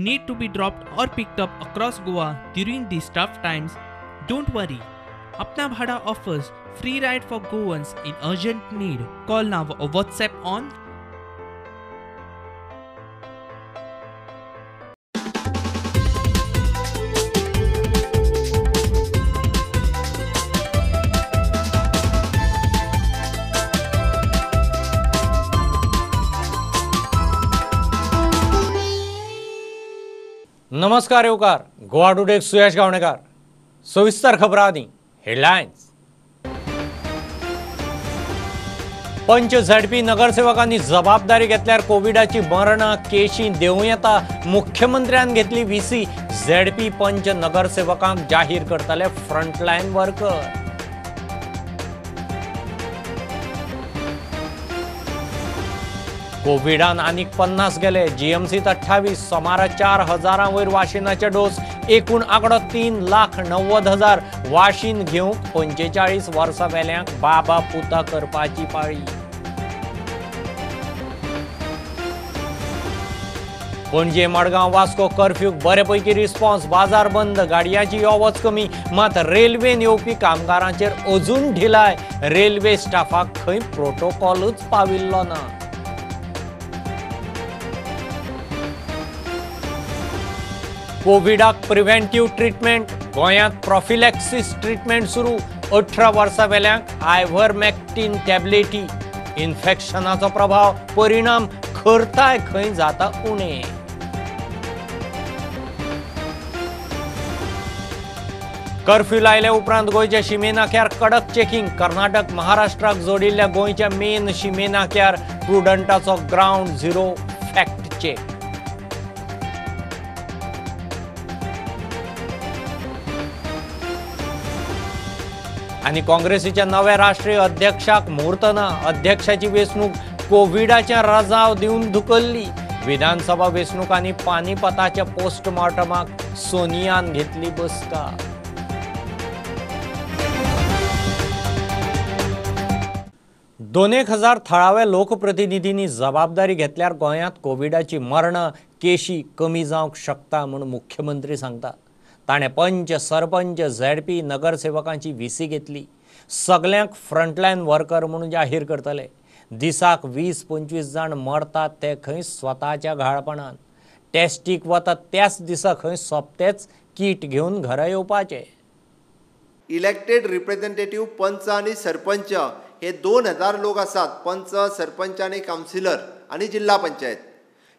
Need to be dropped or picked up across Goa during these tough times? Don't worry. Apna Bhada offers free ride for Goans in urgent need. Call now or WhatsApp on नमस्कार येवकार Goa today सुयश गावणेकर। सविस्तर खबरां आदी headlines. पंच ZP नगरसेवकांनी जबाबदारी घेतल्यार कोविडाची मरणां केशी देवूं येता। मुख्यमंत्र्यान घेतली व्हीसी। झेडपी पंच नगरसेवकांक जाहीर करतले फ्रंटलायन वर्कर। कोविडान आनीक 50 गेले। जीएमसीत 28, सोमारा 4000 वयर वाशिनाचे डोस। एकूण आंकडो 3,90,000। वाशीन घेवंक 45 वर्सां वेल्यांक बाबा पुता करपाची पाळी। पणजे, मडगांव, वास्को कर्फ्यूक बरे पैकी रिस्पॉन्स। बाजार बंद, गाडयांची यो वच कमी। मात रेल्वेन येवपी कामगारांचेर अजून ढिलाय। रेल्वे स्टाफाक खंय प्रोटोकॉलूच पाविल्लो ना। कोविडाक प्रिव्हेंटिव्ह ट्रिटमेंट। गोंयांत प्रोफिलॅक्सिस ट्रिटमेंट सुरू। 18 वर्सां वेल्यांक आयव्हरमॅक्टीन टॅबलेटी। इन्फेक्शनाचो प्रभाव परिणाम खरताय खंय जाता उणे। कर्फ्यू लायल्या उपरांत गोंयच्या शिमे नाक्यार कडक चेकिंग। कर्नाटक, महाराष्ट्राक जोडिल्ल्या गोंयच्या मेन शिमे नाक्यार प्रुडंटाचो ग्रावंड झिरो फॅक्ट चेक। आनी काँग्रेसीच्या नव्या राष्ट्रीय अध्यक्षाक मुहूर्त ना। अध्यक्षाची वेंचणूक कोविडाच्या रजाव दिवन धुकल्ली। विधानसभा वेंचणुकांनी पानिपताच्या पोस्टमॉर्टमाक सोनियान घेतली बसका। 2,000 थळाव्या लोकप्रतिनिधींनी जबाबदारी घेतल्यार गोंयांत कोविडाची मरणां केशी कमी जावंक शकता म्हूण मुख्यमंत्री सांगता। ताणें पंच, सरपंच, झेडपी नगरसेवकांची व्हीसी घेतली। सगल्यांक फ्रंटलायन वर्कर म्हणून जाहीर करतले। दिसाक 20-25 जाण मरतात ते खंय स्वताच्या घाळपणान। टेस्टीक वतात त्याच दिसा खंय सोपतेच कीट घेवन घरा येवपाचे। इलेक्टेड रिप्रेझेंटेटिव्ह पंच आनी सरपंच हे 2,000 लोक आसात। पंच, सरपंच आनी कावन्सिलर आनी जिल्हा पंचायत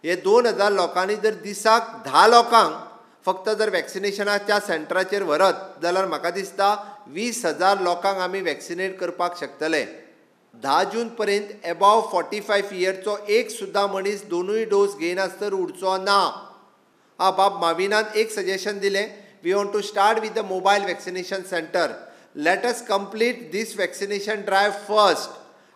हे 2,000 लोकांनी जर दिसाक 10 लोकांक फक्त जर वॅक्सिनेशनाच्या सेंटराचेर व्हरत जाल्यार म्हाका दिसता 20,000 लोकांक आमी वॅक्सिनेट करपाक शकतले। 10 जून पर्यंत एबाव 45 इयरचो एक सुद्दां मनीस दोनूय डोस घेयनासतर उरचो ना। हा बाब माविनान एक सजेशन दिलें, we want to start with the mobile vaccination centre. Let us complete this vaccination drive first.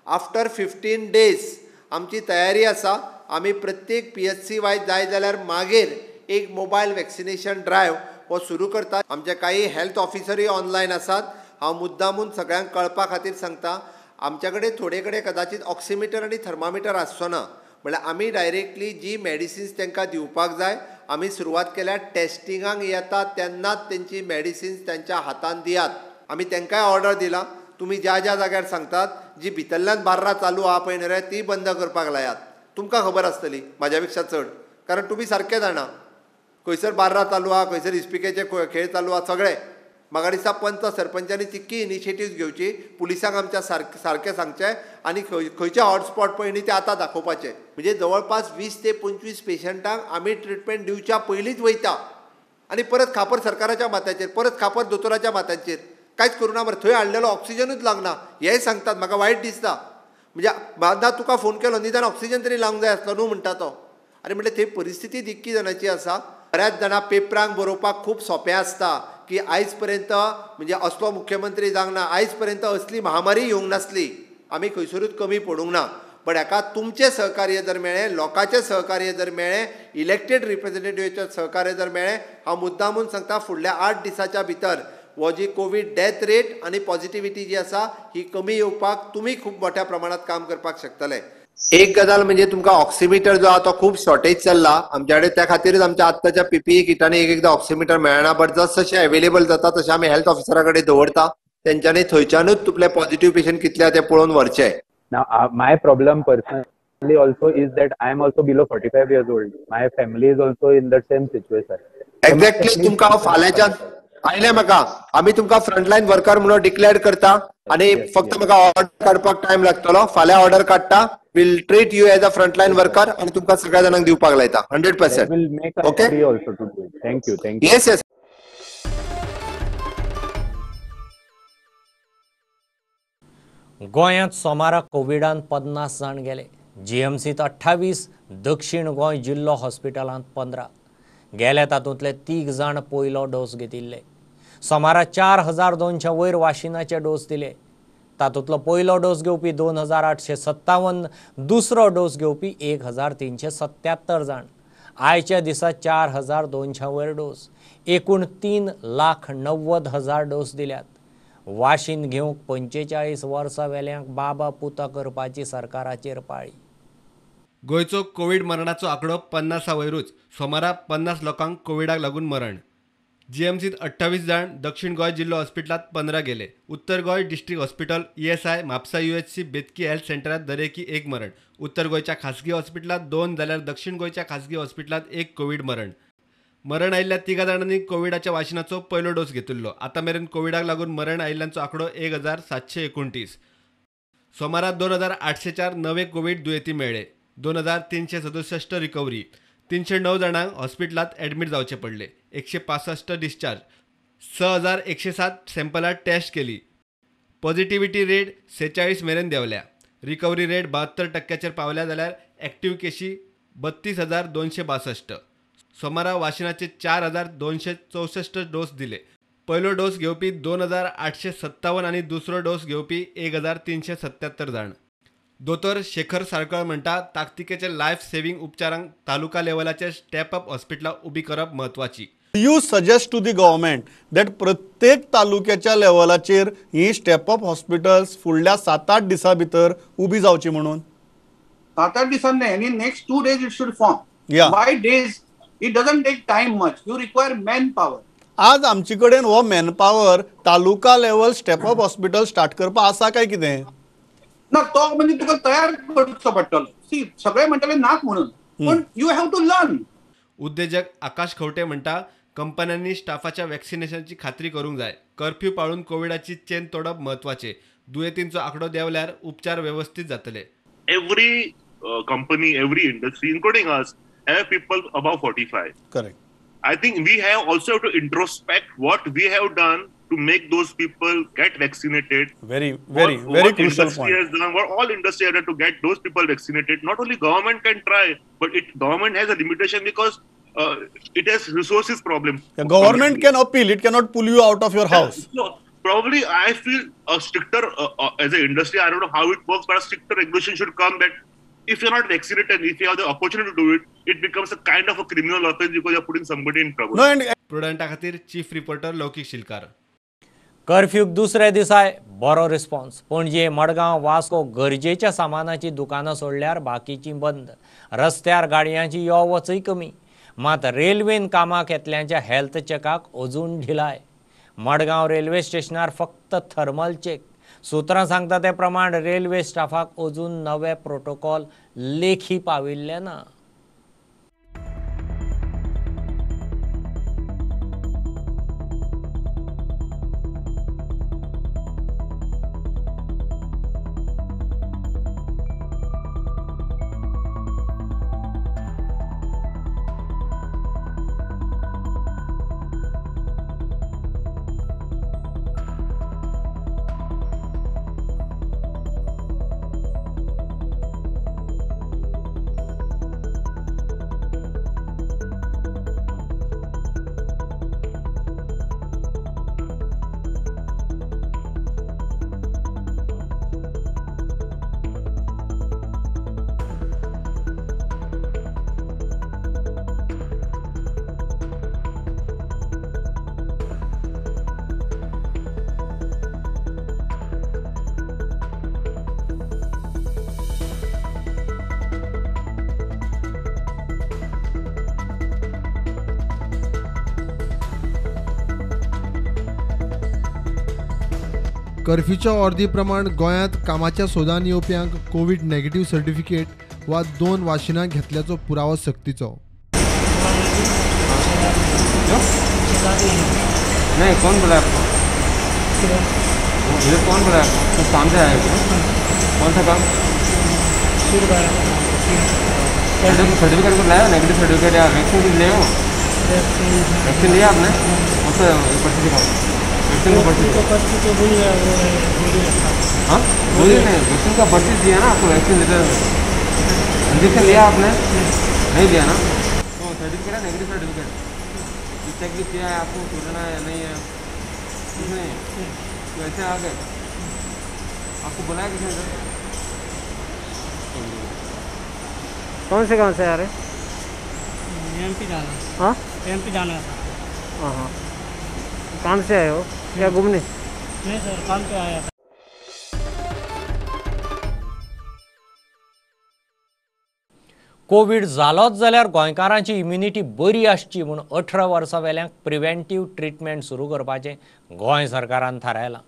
After 15 days आमची तयारी आसा। आमी प्रत्येक PHC वायज जाय जाल्यार मागीर एक मोबायल वॅक्सिनेशन ड्रायव्ह हो सुरू करता। आमचे काही हेल्थ ऑफिसरूय ऑनलायन आसात। हांव मुद्दामून सगळ्यांक कळपा खातीर सांगता, आमच्या कडेन थोडे कडेन कदाचित ऑक्सिमिटर आनी थर्मामिटर आसचो ना, म्हणल्यार आमी डायरेक्टली जी मेडिसिन्स तांकां दिवपाक जाय आमी सुरवात केल्या। टेस्टिंगाक येता तेन्नाच तेंची मेडिसिन्स तेंच्या हातान दियात। आमी तांकांय ऑर्डर दिला, तुमी ज्या ज्या जाग्यार सांगतात जी भितरल्यान बार्रां चालू आहा पळय न्ही रे ती बंद करपाक लायात। तुमकां खबर आसतली म्हाज्या पेक्षा चड, कारण तुमी सारके जाणा खंयसर बार्रां चालू आहा, खंयसर इस्पिकेचे खेळ चालू आहा सगळे। म्हाका दिसता पंच सरपंचांनी तितकी इनिशिएटीव घेवची, पुलिसांक आमच्या सारकें सांगचें आनी खंयचे हॉटस्पॉट पळय न्ही ते आतां दाखोवपाचे। म्हणजे जवळपास 20 ते 25 पेशंटांक आमी ट्रिटमेंट दिवच्या पयलींच वयता आनी परत खापर सरकाराच्या माथ्याचेर, परत खापर दोतोराच्या माथ्याचेर। कांयच करूं ना मरे, थंय हाडलेलो ऑक्सिजनूच लागना हेंय सांगतात। म्हाका वायट दिसता, म्हणजे ना तुका फोन केलो निदान ऑक्सिजन तरी लावंक जाय आसलो न्हू म्हणटा तो। आनी म्हणल्यार थंय परिस्थिती इतकी जाणाची आसा। बऱ्याच जाणां पेपरांक बरोवपाक खूब सोंपें आसता की आयज पर्यंत म्हणजे असलो मुख्यमंत्री जावंक ना, आयज पर्यंत असली महामारी येवंक नासली, आमी खंयसरूच कमी पडूंक ना। बट हाका तुमचें सहकार्य जर मेळ्ळें, लोकांचें सहकार्य जर मेळ्ळें, इलेक्टेड रिप्रेझेंटेटिव्हाचें सहकार्य जर मेळ्ळें, हांव मुद्दामून सांगता फुडल्या 8 दिसाच्या भितर हो जी कोवीड डेथ रेट आनी पॉझिटिविटी जी आसा ही कमी येवपाक तुमी खूब मोठ्या प्रमाणात काम करपाक शकतले। एक गजाल म्हणजे तुमकां ऑक्सिमिटर जो आहा तो खूब शॉर्टेज चल्ला आमच्या कडेन, त्या खातीरच आमच्या आत्ताच्या पीपीई किटांनी एक एकदां ऑक्सिमिटर मेळना, बट जस जशें अवेलेबल जाता तशें आमी हेल्थ ऑफिसरा कडेन दवरता, तेंच्यांनी थंयच्यानूच तुमले पॉझिटिव्ह पेशंट कितले आहा ते पळोवन व्हरचे. Now, my problem personally also is that I am also below 45 years old. My family is also in the same situation. Exactly, तुमकां हांव फाल्यांच्यान आयलें म्हाका, आमी तुमकां फ्रंटलायन वर्कर म्हणून डिक्लेअर करता आनी फक्त म्हाका ऑर्डर काडपाक टायम लागतलो, फाल्यां ऑर्डर काडटा, will treat you as a frontline worker आनी तुमकां सगळ्या जाणांक दिवपाक लायता 100%. Okay, thank you. Thank you. Yes yes. गोंयांत सोमारा कोविडान 50 जाण गेले. जीएमसीत 28, दक्षिण गोंय जिल्लो हॉस्पिटलांत 15 गेले. तातूंतले 3 जाण पयलो डोस घेतिल्ले. सोमारा 4200 वयर वाशिनाचे डोस दिले. तातूंतलो पयलो डोस घेवपी 2857, दुसरो डोस घेवपी 1377 जाण. आयच्या दिसा 4200 वयर डोस, एकूण 3,90,000 डोस दिल्यात. वाशीन घेवंक 45 वर्सां वेल्यांक बाबा पुता करपाची सरकाराचेर पाळी. गोंयचो कोवीड मरणाचो आंकडो 50 वयरूच. सोमारा 50 लोकांक कोविडाक लागून मरण. जीएमसीत 28 जाण, दक्षिण गोंय जिल्लो हॉस्पिटलांत 15 गेले. उत्तर गोंय district hospital, ESI, Mapusa UHC, Betki health सेंटरांत दरेकी 1 मरण. उत्तर गोंयच्या खासगी हॉस्पिटलांत 2 जाल्यार दक्षिण गोंयच्या खासगी हॉस्पिटलांत 1 कोवीड मरण. मरण आयिल्ल्या 3 जाणांनी कोविडाच्या वाशिनाचो पयलो डोस घेतिल्लो. आतां मेरेन कोविडाक लागून मरण आयिल्ल्यांचो आंकडो 1729. सोमारा 2804 नवे कोवीड दुयेंती मेळ्ळे. 2367 रिकव्हरी. 309 जाणांक हॉस्पिटलांत ॲडमीट जावचे पडले. 165 डिस्चार्ज. 6107 सॅम्पलां टेस्ट केली. पॉझिटिव्हिटी रेट 46 मेरेन देंवल्या. रिकव्हरी रेट 72% पावल्या जाल्यार ॲक्टिव्ह केशी 32,262. सोमारा वाशिनाचे 4264 डोस दिले. पयलो डोस घेवपी 2857 आनी दुसरो डोस घेवपी 1377 जाण. दोतोर शेखर साळकर म्हणटा, ताकतिकेचे लायफ सेव्हिंग उपचारांक तालुका लेवलाचे स्टेप अप हॉस्पिटलां उबी करप म्हत्वाची. You suggest to the government that प्रत्येक तालुक्याच्या लेवलाचेर ही स्टेप अप हॉस्पिटल्स फुडल्या 7-8 दिसां भितर उबी जावची म्हणून. 7-8 दिसां न्ही, आनी next 2 days it should form. Why days? It doesn't take time much. You require man power. आज आमचे कडेन हो man power taluka level step up hospital start करपाक आसा काय कितें ना? तो म्हणजे तुका तयार करचो पडटलो. सी, सगळे म्हणटले नाक म्हणून, पण you have to learn. उद्देजक आकाश खवटे म्हणटा, कंपन्यांनी स्टाफाच्या वॅक्सिनेशनची खात्री करूंक जाय. कर्फ्यू पाळून कोविडाची चेन तोडप म्हत्वाचें. दुयेंतींचो आंकडो देंवल्यार उपचार वेवस्थीत जातले. Every company, every industry including us have people above 45. Correct. I think we have also to introspect what we have done to make those people get vaccinated. Very, very, very crucial point. Has done, what all industry has done to get those people vaccinated. Not only government can try, but it government has a limitation because it has resources problem. The government can appeal, it cannot pull you out of your house. So probably I feel a stricter as an industry, I don't know how it works, but a stricter regulation should come that if you're not vaccinated, if you have the opportunity to do it, it becomes a kind of a criminal offense because you're putting somebody in trouble. No, and प्रुडंटा खातीर chief reporter लौकिक शिलकार. कर्फ्यूक दुसऱ्या दिसाय बरो response. Panaji, Madgaon, Vasco गरजेच्या सामानाची दुकानां सोडल्यार बाकीची बंद. रस्त्यार गाडयांची यो वचय कमी. मात रेल्वेन कामाक येतल्यांच्या हेल्थ चॅकाक अजून ढिलाय. मडगांव रेल्वे स्टेशनार फक्त थर्मल चेक. सूत्रां सांगता ते प्रमाण रेल्वे स्टाफाक अजून नवे प्रोटोकॉल लेखी पाविल्ले ना. कर्फ्यूच्या ऑर्दी प्रमाण गोंयांत कामाच्या सोदान येवप्यांक कोवीड नेगेटिव्ह सर्टिफिकेट वा 2 वाशिनां घेतल्याचो पुरावो सक्तीचो। नहीं, कौन बोला आपको? ये कौन बोला आपको? तो काम से आया कौन सा काम? सर्टिफिकेट को लाया, नेगेटिव सर्टिफिकेट या वैक्सीन कुछ ले हो? वैक्सीन लिया आपने? वो तो पर्ची दिखाओ। वैक्सीन का पर्ची तो भूल गया। हाँ भूल नहीं, वैक्सीन का पर्ची दिया ना आपको? वैक्सीन लेते इंजेक्शन लिया आपने? नहीं लिया ना? तो सर्टिफिकेट है, नेगेटिव सर्टिफिकेट चेक भी किया है आपको? कोरोना है नहीं है कुछ नहीं है, तो ऐसे आ गए? आपको बुलाया किसी ने? कौन से गाँव से आ रहे? एमपी जाना। हाँ एमपी जाना था। हाँ हाँ, काम से आए हो या घूमने? नहीं सर, काम पे आया था। कोवीड जालोच जाल्यार गोंयकारांची इम्युनिटी बरी आसची म्हूण 18 वर्सां वेल्यांक प्रिवेंटीव ट्रिटमेंट सुरू करपाचें गोंय सरकारान थारायलां।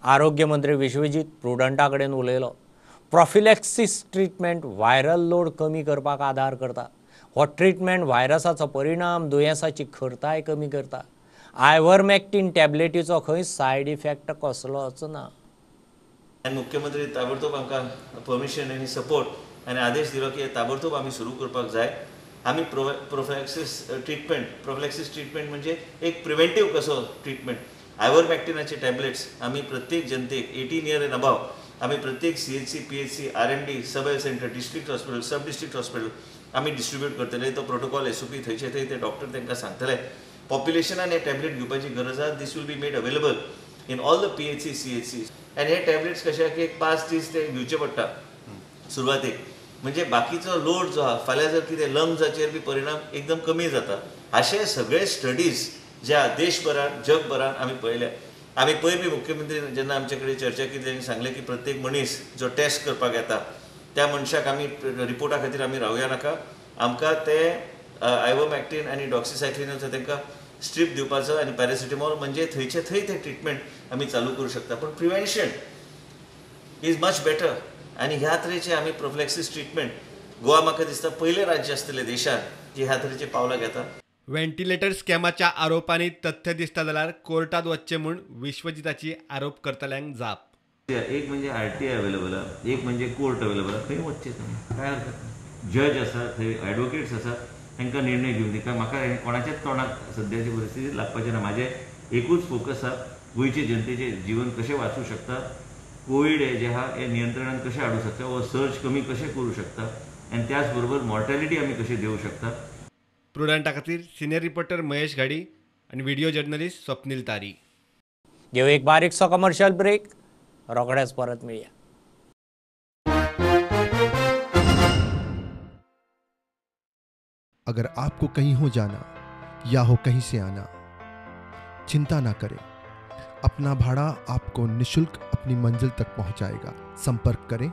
आरोग्य मंत्री विश्वजीत प्रुडंटा कडेन उलयलो। प्रोफिलॅक्सिस ट्रिटमेंट व्हायरल लोड कमी करपाक आदार करता। हो ट्रिटमेंट व्हायरसाचो परिणाम दुयेंसाची खरताय कमी करता। आयव्हरमॅक्टीन टॅबलेटीचो खंय सायड इफेक्ट कसलोच ना। आनी मुख्यमंत्री ताबडतोब आमकां परमिशन आनी सपोर्ट आनी आदेश दिलो की ताबडतोब आमी सुरू करपाक जाय। आमी प्रोफ्लॅक्सिस ट्रिटमेंट म्हणजे एक प्रिवेंटीव कसो ट्रिटमेंट। आयव्हरमॅक्टिनाचे टॅबलेट्स आमी प्रत्येक जनतेक 18 इयर एंड अबाव आमी प्रत्येक CHC, PHC, RMD, sub health centre, district hospital, sub district hospital आमी डिस्ट्रिब्यूट करतले। तो प्रोटोकॉल SOP थंयचे थंय ते डॉक्टर तांकां सांगतले। पॉप्युलेशनान हे टॅबलेट घेवपाची गरज आसा। This will be made available in all the PHC, CHC. आनी हे टॅबलेट्स कशे की एक 5 दीस ते घेवचे पडटा सुरवातेक, म्हणजे बाकीचो लोड जो आहा फाल्यां जर कितें लंग्साचेर बी परिणाम एकदम कमी जाता। अशे सगळे स्टडीज ज्या देशभरान जगभरान आमी पळयल्या। आमी पयर बी मुख्यमंत्री जेन्ना आमचे कडेन चर्चा केली तेणी सांगलें की प्रत्येक मनीस जो टेस्ट करपाक येता त्या मनशाक आमी रिपोर्टा खातीर आमी रावया नाका, आमकां ते आयव्हरमॅक्टीन आनी डॉक्सिसायक्लिनाचो तांकां स्ट्रीप दिवपाचो आनी पॅरासिटेमॉल म्हणजे थंयचे थंय ते ट्रिटमेंट आमी चालू करूं शकता। पूण प्रिवेन्शन is much better. आनी ह्या तरेचे आमी प्रोफ्लॅक्सिस ट्रिटमेंट गोवा म्हाका दिसता पयलें राज्य आसतलें देशांत की ह्या तरेचे पावलां घेता। व्हेंटिलेटर स्कॅमाच्या आरोपांनी तथ्य दिसता जाल्यार कोर्टात वचचें म्हूण विश्वजिताची आरोप करतल्यांक जाप। एक म्हणजे RTI available आहा, एक म्हणजे कोर्ट अवेलेबल आहा, खंय वचचें तुमी? काय हरकत ना। जज आसा थंय, एडवोकेट्स आसा, तांकां निर्णय घेवन दी। काय म्हाका कोणाच्याच तोंडाक सद्याचे परिस्थितीत लागपाचें ना। म्हाजें एकूच फोकस आहा, गोंयचे जनतेचें जीवन कशें वाचूं शकता, कोवीड हे जे आहा हे नियंत्रणान कशें हाडूं शकता, हो सर्ज कमी कशें करूं शकता आनी त्याच बरोबर मॉर्टेलिटी आमी कशें देवूं शकता। प्रुडंटा खातीर सिनियर रिपोर्टर महेश घाडी आनी व्हिडिओ जर्नलिस्ट स्वप्नील तारी। घेऊ एक बारीकसो कमर्शियल ब्रेक, रोखडेच परत मेळया। अगर आपको कहीं हो जाना या हो कहीं से आना, चिंता ना करें, अपना भाड़ा आपको निशुल्क अपनी मंजिल तक पहुंचाएगा। संपर्क करें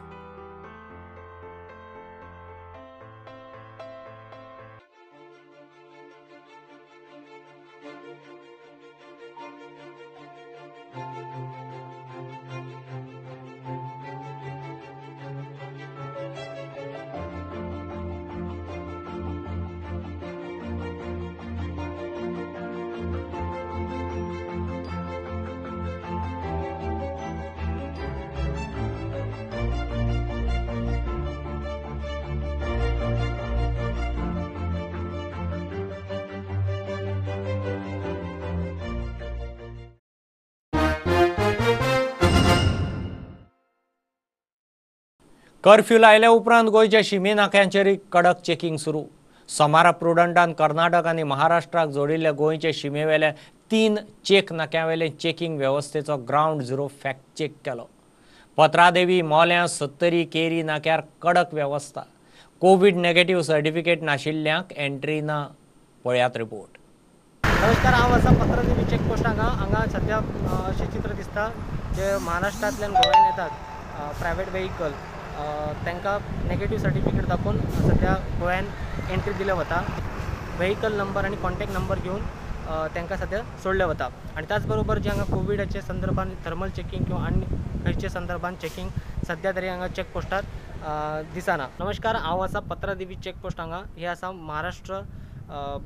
कर्फ्यू लायल्या उपरांत गोंयच्या शिमे नाक्यांचेर कडक चेकिंग सुरू। सोमारा प्रुडंटान कर्नाटक आनी महाराष्ट्राक जोडिल्ल्या गोंयचे शिमेवेल्या 3 चेक नाक्यांवेले चेकिंग वेवस्थेचो ग्रावंड झिरो फॅक्ट चेक केलो। पत्रादेवी, मोल्यां, सत्तरी, केरी नाक्यार कडक वेवस्था। कोवीड नेगेटिव्ह सर्टिफिकेट नाशिल्ल्यांक एंट्री ना। पळयात रिपोर्ट। नमस्कार, हांव आसा पत्रादेवी चेकपोस्ट हांगा। हांगा सद्या अशें चित्र दिसता जे महाराष्ट्रांतल्यान गोंयांत येतात प्रायवेट वेहिकल, तांकां नेगेटिव्ह सर्टिफिकेट दाखोवन सद्या गोंयांत एंट्री दिल्या वता। वेहिकल नंबर आनी कॉन्टॅक्ट नंबर घेवन तांकां सद्या सोडले वता. आनी त्याच बरोबर जे हांगा कोविडाचे संदर्भान थर्मल चॅकिंग किंवा आनी खंयचे संदर्भान चॅकिंग सद्या तरी हांगा चॅक पोस्टार दिसना. नमस्कार, हांव आसा पत्रादेवी चॅक पोस्ट हांगा. हे आसा महाराष्ट्र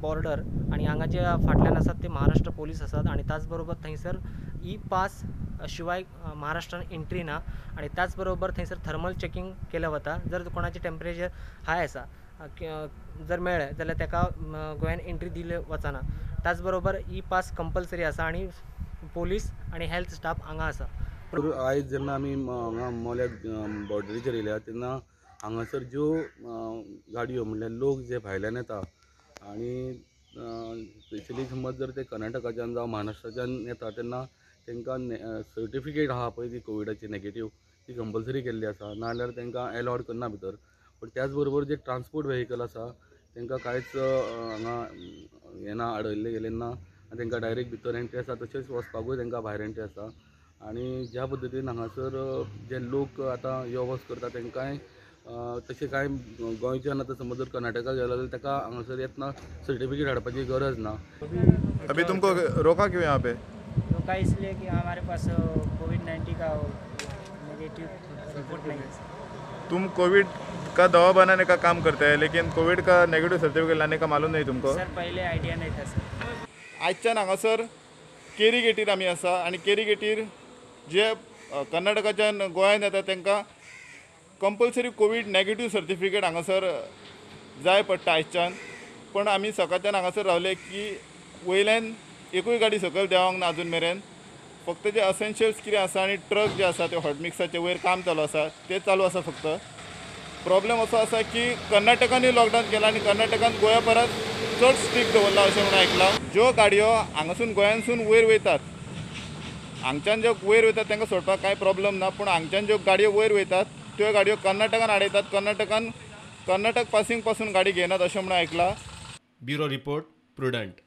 बॉर्डर आनी हांगा जे फाटल्यान आसात ते महाराष्ट्र पोलीस आसात आनी त्याच बरोबर थंयसर ई पास शिवाय महाराष्ट्रान एंट्री ना आनी त्याच बरोबर थंयसर थर्मल चॅकिंग केलें वता. जर कोणाचें टेम्परेचर हाय आसा जर मेळ्ळें जाल्यार ताका गोंयान एंट्री दिले वचना. त्याच बरोबर ई पास कंपल्सरी आसा आनी पोलीस आनी हेल्थ स्टाफ हांगा आसा. आयज जेन्ना आमी हांगा मोल्या बॉर्डरीचेर येयल्या तेन्ना हांगासर ज्यो गाडयो म्हणल्यार लोक जे भायल्यान येता आनी स्पेशली समज जर ते कर्नाटकाच्यान जावं महाराष्ट्राच्यान येता तेन्ना तांकां सर्टिफिकेट आहा पळय ती कोविडाची नेगेटीव ती कंपल्सरी केल्ली आसा, नाजाल्यार तांकां एलावड करना भितर. पण त्याच बरोबर जे ट्रान्सपोर्ट वेहिकल आसा तांकां कांयच हांगा येना, आडयल्लें गेलें ना आनी तांकां डायरेक्ट भितर एंट्री आसा, तशेंच वचपाकूय तांकां भायर एंट्री आसा. आनी ज्या पद्दतीन हांगासर जे लोक आतां यो वच करता तांकांय तशें कांय गोंयच्यान आतां समज जर कर्नाटका गेलो जाल्यार ताका हांगासर येतना सर्टिफिकेट हाडपाची गरज ना. अभी तुमको रोका क्यों यहाँ पे? रोका इसलिए कि हमारे पास कोविड-19 का नेगेटिव रिपोर्ट नहीं है. तुम कोविड का दवा बनाने का काम करते हैं लेकिन कोविड का नेगेटिव सर्टिफिकेट लाने का मालूम नहीं तुमको? सर पहले आइडिया नहीं था सर. आजच्यान हांगासर केरी गेटीर आमी आसा आनी केरी गेटीर जे कर्नाटकाच्यान गोंयांत येता तांकां कंपल्सरी कोवीड नेगेटीव सर्टिफिकेट हांगासर जाय पडटा आयच्यान. पण आमी सकाळच्यान हांगासर रावले की वयल्यान एकूय गाडी सकयल देंवोंक ना अजून मेरेन. फक्त जे असेन्शियल्स कितें आसा आनी ट्रक जे आसा ते हॉटमिक्साचे वयर काम चालू आसा ते चालू आसा. फक्त प्रॉब्लेम असो आसा की कर्नाटकानूय लॉकडावन केला आनी कर्नाटकान गोंया परत चड स्ट्रिक्ट दवरला अशें म्हणून आयकलां. ज्यो गाडयो हांगासून गोंयांसून वयर वयतात, हांगच्यान ज्यो वयर वयतात तांकां सोडपाक कांय प्रॉब्लम ना, पूण हांगच्यान ज्यो गाडयो वयर वयतात त्यो गाडयो कर्नाटकान आडयतात. कर्नाटकान कर्नाटक पासिंग पासून गाडी घेनात अशें म्हणून आयकलां. Bureau report, Prudent.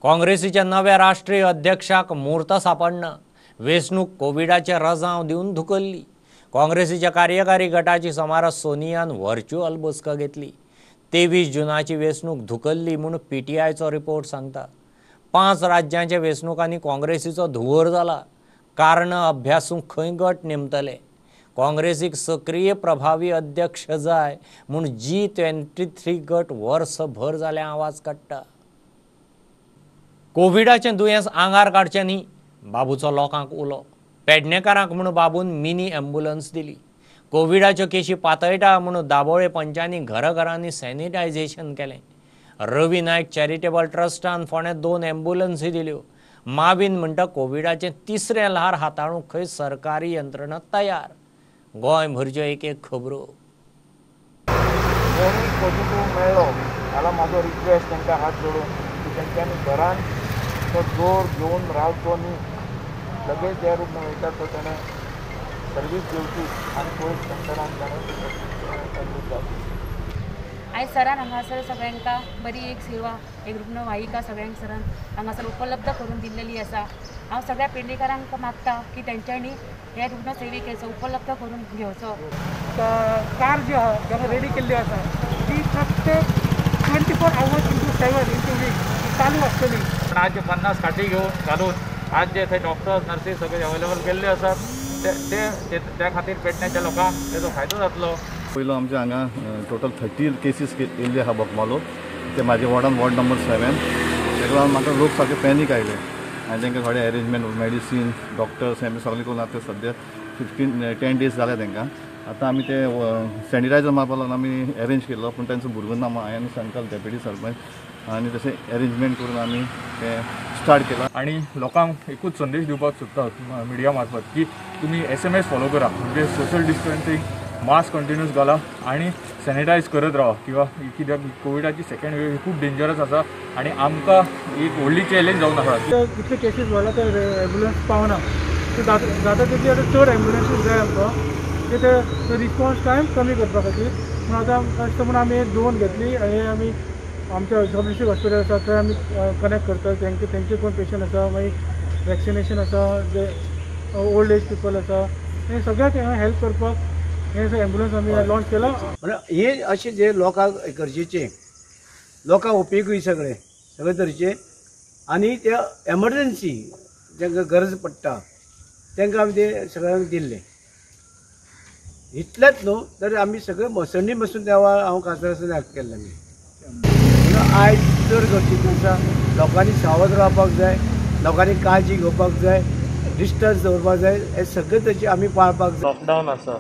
काँग्रेसीच्या नव्या राष्ट्रीय अध्यक्षाक म्हूर्त सापडना. वेंचणूक कोविडाचे रजांव दिवन धुकल्ली. काँग्रेसीच्या कार्यकारी गटाची सोमारा सोनियान व्हर्च्युअल बसका घेतली. 23 जुनाची वेंचणूक धुकल्ली म्हूण पीटीआयचो रिपोर्ट सांगता. 5 राज्यांच्या वेंचणुकांनी काँग्रेसीचो धुंवर जाला. कारणां अभ्यासूंक खंय गट नेमतले? काँग्रेसीक सक्रीय प्रभावी अध्यक्ष जाय म्हूण G23 गट वर्सभर जालें आवाज काडटा. कोविडाचें दुयेंस आंगार काडचें न्ही, बाबूचो लोकांक उलो. पेडणेकारांक म्हूण बाबून मिनी ॲम्ब्युलन्स दिली. कोविडाच्यो केशी पातळटा म्हूण दाबोळे पंचांनी घराघरांनी सॅनिटायझेशन केलें. रवी नायक चॅरिटेबल ट्रस्टान फोंड्यां 2 ॲम्ब्युलन्सी दिल्यो. माविन म्हणटा कोविडाचें तिसरें ल्हार हाताळूंक खंय सरकारी यंत्रणा तयार. गोंय भरच्यो एक एक खबरो. कोणूय पॉझिटिव्ह मेळ्ळो जाल्यार म्हाजो रिक्वेस्ट तांकां हात जोडून की तेंच्यांनी घरान तो जोर घेवन रावचो न्ही, लगेच ज्या रुग्ण वयता तो ताणें सर्वीस घेवची आनी कोविड सेंटरान ताणें एडमीट जावची. आयज सरान हांगासर सगळ्यांका बरी एक सेवा, एक रुग्णवाहिका सगळ्यांक सरान हांगासर उपलब्ध करून दिल्लेली आसा. हांव सगळ्या पेडणेकारांक मागता की तेंच्यांनी हे रुग्णसेविकेचो उपलब्ध करून घेवचो. कार जी आहा जेन्ना रेडी केल्ली आसा ती फक्त 24 hours into 7 into week चालू आसतली. पण आज 50 खाटी घेवन घालून आज जे थंय डॉक्टर्स नर्सीस सगळे अवेलेबल केल्ले आसात ते त्या खातीर पेडण्याच्या लोकांक तेजो फायदो जातलो. पयलो आमच्या हांगा टोटल 30 केसीस येयल्ले आहा बोगमालो, ते म्हाजे वॉर्डान वॉर्ड नंबर 7. तेका लागून म्हाका लोक सारके पॅनीक आयले आनी तांकां थोडे अरेंजमेंट मेडिसीन डॉक्टर्स हें सगळें करून आतां सद्या 10 डेज जाले तांकां. आतां आमी ते सॅनिटायझर मारपाक लागून आमी अरेंज केल्लो, पूण तांचो भुरगो ना, हांवें सांगतालो डेप्युटी सरपंच आनी तशें अरेंजमेंट करून आमी तें स्टार्ट केलां. आनी लोकांक एकूच संदेश दिवपाक सोदता मिडिया मार्फत की तुमी SMS follow करा, म्हणजे सोशल डिस्टन्सिंग, मास्क कंटिन्यूस घाला आनी सॅनिटायज करत रावा. किंवा कित्याक कोविडाची सेकंड वेव ही खूब डेंजरस आसा आनी आमकां एक व्हडली चॅलेंज जावन आसा. इतले केसीस वाडला ते ॲम्ब्युलन्स पावना, जाता तितली आतां चड ॲम्ब्युलन्सीस जाय आमकां, ते रिस्पॉन्स टायम कमी करपा खातीर. पूण आतां कशें म्हूण आमी 2 घेतली आनी आमी आमच्या सब डिस्ट्रिक्ट हॉस्पिटल आसा थंय आमी कनेक्ट करता. तेंचे कोण पेशंट आसा, मागीर वॅक्सिनेशन आसा, जे ओल्ड एज पिपल आसा, हे सगळ्याक हेल्प करपाक हे ॲम्ब्युलन्स आमी लॉन्च केला. हे अशें जे लोकांक गरजेचें, लोकांक उपयोगी सगळें. सगळे तरेचे आनी ते एमर्जन्सी जांकां गरज पडटा तांकां आमी ते सगळ्यांक दिल्ले. इतलेंच न्हू तर आमी सगळे मसंडी बसून त्या वेळार हांव खासदार आसतना हेल्प केल्लें आमी. म्हणून आयज चड गरजेचें आसा लोकांनी सावध रावपाक जाय, लोकांनी काळजी घेवपाक जाय, डिस्टन्स दवरपाक जाय, हे सगळे तरेचे आमी पाळपाक जाय. लॉकडावन आसा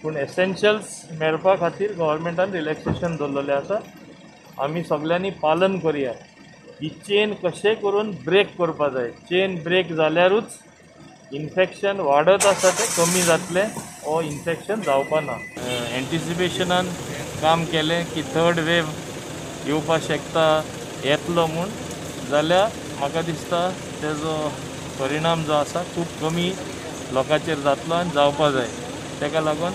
पूण एसेन्शियल्स मेळपा खातीर गव्हर्मेंटान रिलॅक्सेशन दवरलेलें आसा. आमी सगल्यांनी पालन करुया. ही चेन कशें करून ब्रेक करपा जाय. चेन ब्रेक जाल्यारूच इन्फेक्शन वाडत आसा तें कमी जातलें वो इन्फेक्शन जावपा ना. एन्टिसिपेशनान काम केलें की थर्ड वेव येवपा शकता, येतलो म्हूण, जाल्यार म्हाका दिसता तेजो परिणाम जो आसा खूब कमी लोकांचेर जातलो आनी जावपा जाय. ताका लागून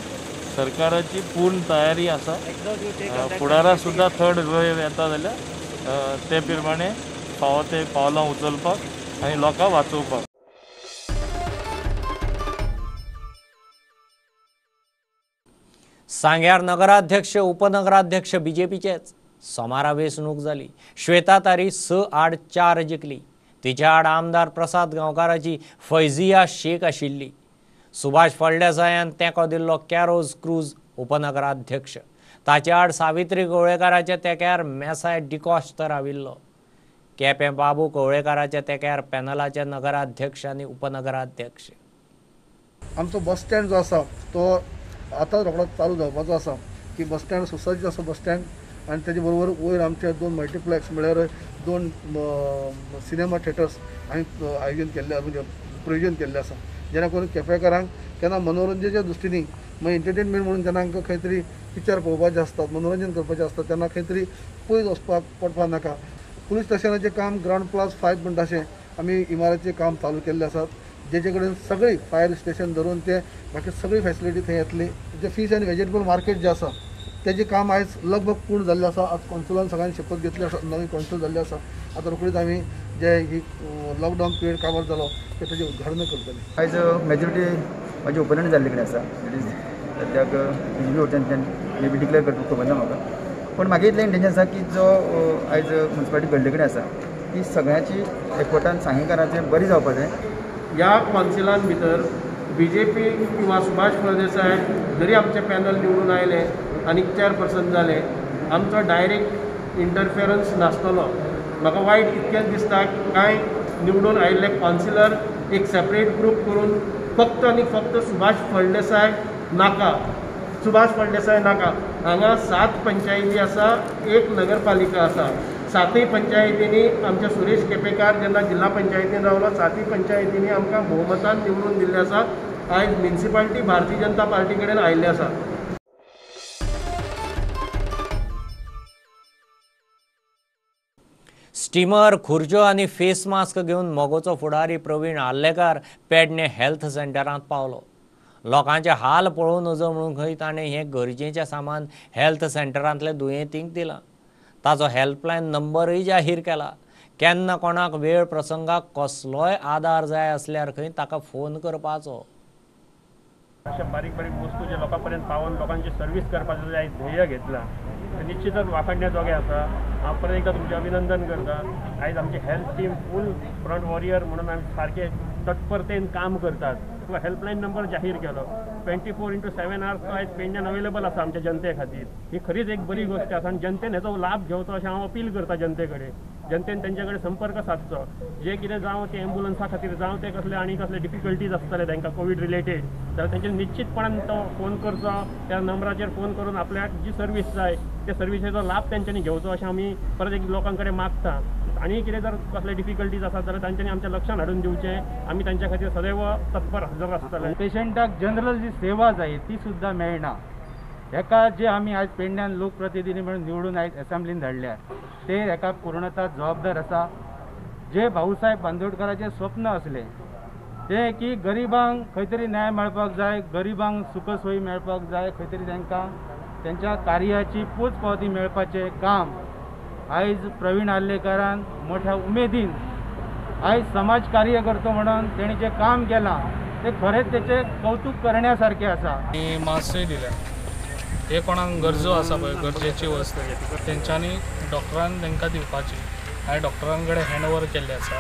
सरकाराची पूर्ण तयारी आसा. फुडारा सुद्दां थर्ड वेव येता जाल्यार ते प्रमाणे फावो ते पावलां उचलपाक आनी लोकांक वाचोवपाक. सांग्यार नगराध्यक्ष उपनगराध्यक्ष बीजेपीचेच. सोमारा वेंचणूक जाली. श्वेता तारी 6-4 जिखली. तिच्या आड आमदार प्रसाद गांवकाराची फैजिया शेख आशिल्ली. सुभाष फळदेसायान तेंको दिल्लो कॅरोज क्रूज उपनगराध्यक्ष. ताच्या आड सावित्री कवळेकाराच्या तेंक्यार मेसाय डिकॉश्त राविल्लो. केपें बाबू कवळेकाराच्या तेंक्यार पॅनलाचे नगराध्यक्ष आनी उपनगराध्यक्ष. आमचो बस स्टँड जो आसा तो आतां रोखडो चालू जावपाचो आसा की बस स्टँड सुसज्ज आसा बस स्टँड आनी तेजे बरोबर वयर आमचे 2 मल्टिप्लेक्स म्हळ्यार 2 सिनेमा थिएटर्स आमी आयोजन केल्ले म्हणजे प्रयोजन केल्लें आसा, जेणे करून केपेकारांक केन्ना मनोरंजनाच्या दृश्टीन मागीर एंटरटेनमेंट म्हणून जेन्ना आमकां खंय तरी पिक्चर पळोवपाचें आसतात, मनोरंजन करपाचें आसता तेन्ना खंय तरी पयस वचपाक पडपाक नाका. पुलीस स्टेशनाचें काम ग्रावंड +5 म्हणटा अशें आमी इमारतीचें काम चालू केल्लें आसात, जेचे कडेन सगळी फायर स्टेशन धरून ते बाकी सगळी फॅसिलिटी थंय येतली. जे फीश आनी वेजिटेबल मार्केट जें आसा तेजें काम आयज लगभग पूर्ण जाल्लें आसा. आज कौन्सिलान सगळ्यांनी शपथ घेतली आसा, नवी कौन्सिल जाल्ली आसा. आतां रोखडीच आमी जे ही लॉकडावन पिरियड काबार जालो ते तेजें उद्घाटन करतले. आयज मेजॉरिटी म्हाजी ओपोनंट जाल्ले कडेन आसा, it is सद्याक बीजेपी वटेनच्यान मे बी डिक्लेअर करपाक खबर ना म्हाका, पूण म्हागे इतलें इंटेन्शन आसा की जो आयज मुन्सिपालिटी घडले कडेन आसा ती सगळ्यांची एकवटान सांगेकारांचें बरी जावपा जाय. ह्या कौन्सिलान भितर बीजेपी किंवा सुभाष फळदेसाय जरी आमचें पॅनल निवडून आयलें आनी चेअरपर्सन जाले, आमचो डायरेक्ट इंटरफेरन्स नासतलो. म्हाका वायट इतकेंच दिसता कांय निवडून आयिल्ले कौन्सिलर एक सेपरेट ग्रूप करून फक्त आनी फक्त सुभाष फळदेसाय नाका, सुभाष फळदेसाय नाका. हांगा 7 पंचायती आसा, 1 नगरपालिका आसा. 7 पंचायतींनी आमच्या सुरेश केपेकार जेन्ना जिल्हा पंचायतीन रावलो 7 पंचायतींनी आमकां भोवमतान निवडून दिल्लें आसा. आयज म्युनिसिपालिटी भारतीय जनता पार्टी कडेन आयिल्लें आसा. स्टिमर, खुर्च्यो आनी फेस मास्क घेवन मगोचो फुडारी प्रवीण आर्लेकार पेडणे हेल्थ सेंटरांत पावलो. लोकांचे हाल पळोवं नजो म्हणून खंय ताणें हें गरजेचें सामान हेल्थ सेंटरांतल्या दुयेंतींक दिलां. ताचो हेल्पलायन नंबरूय जाहीर केला. केन्ना कोणाक वेळ प्रसंगाक कसलोय आदार जाय आसल्यार खंय ताका फोन करपाचो. अशा बारीक बारीक वस्तू जे लोकां पर्यंत पावोवन लोकांची सर्वीस करपाचो जे आयज ध्येय घेतला ते निश्चितच वाखाणण्या जोगे आसा. हांव परत एकदां तुमचें अभिनंदन करता. आयज आमची health team full front warrior म्हणून आमी सारके तत्परतेन काम करतात. तुका हेल्पलायन नंबर जाहीर केलो, 24x7 आवर्स तो आयज पेडण्यान अवेलेबल आसा आमच्या जनते खातीर. ही खरीच एक बरी गोश्ट आसा आनी जनतेन हेचो लाभ घेवचो अशें हांव अपील करता जनते कडेन. जनतेन तेंचे कडेन संपर्क सादचो, जे कितें जावं ते एम्बुलन्सा खातीर जावं ते कसले आनी कसले डिफिकल्टीज आसतले तांकां कोवीड रिलेटेड जाल्यार तेंचे निश्चितपणान तो फोन करचो, त्या नंबराचेर फोन करून आपल्याक जी सर्वीस जाय त्या सर्विसेचो लाभ तेंच्यांनी घेवचो अशें आमी परत एक लोकां कडेन मागता. आनी कितें जर कसले डिफिकल्टीज आसात जाल्यार तांच्यांनी आमच्या लक्षांत हाडून दिवचें, आमी तांच्या खातीर सदैव तत्पर हजर आसतले. पेशंटाक जनरल जी सेवा जाय ती सुद्दां मेळना. हेका जे आमी आयज पेडण्यान लोकप्रतिनिधी म्हणून निवडून आयज एसेंब्लीन धाडल्या ते हेका पूर्णता जबाबदार आसा. जे भाऊसाहेब बांदोडकराचें स्वप्न आसलें तें की गरिबांक खंय तरी न्याय मेळपाक जाय, गरिबांक सुखसोयी मेळपाक जाय, खंय तरी तांकां तेंच्या कार्याची पोच पावती मेळपाचें काम आयज प्रवीण आर्लेकारान मोठ्या उमेदीन आयज समाज कार्य करतो म्हणून तेणी जें काम केलां तें खरेंच तेचें कौतूक करण्या सारकें आसा. आनी मास्कूय दिल्या, हे कोणाक गरजो आसा पळय गरजेची वस्त तेंच्यांनी डॉक्टरान तांकां दिवपाची. हांवें डॉक्टरां कडेन हँड ओवर केल्लें आसा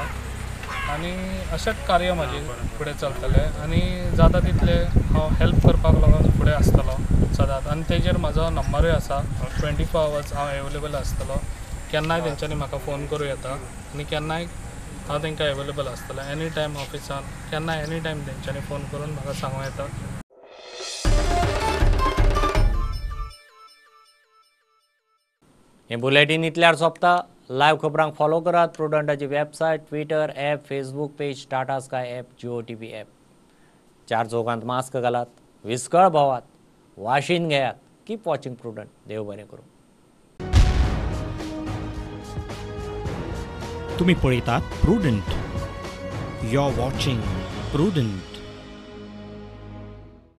आनी अशेंच कार्य म्हाजें फुडें चलतलें आनी जाता तितलें हांव हेल्प करपाक लोकांक फुडें आसतलो सदांच. आनी तेजेर म्हाजो नंबरूय आसा, 24 आवर्स हांव एवेलेबल आसतलो. केन्नाय तेंच्यांनी म्हाका फोन करूं येता आनी केन्नाय हांव तांकां एवेलेबल आसतलो. एनी टायम ऑफिसान केन्नाय एनी टायम तेंच्यांनी फोन करून म्हाका सांगूं येता. हें बुलेटीन इतल्यार सोंपता. लायव्ह खबरांक फॉलो करात प्रुडंटाची website, Twitter app, Facebook page, Tata Sky app, Jio TV app. चार चौगांत मास्क घालात, विस्कळ भोवात, वाशीन घेयात. Keep watching Prudent. देव बरें करूं. तुम्ही पळयतात Prudent. You are watching Prudent.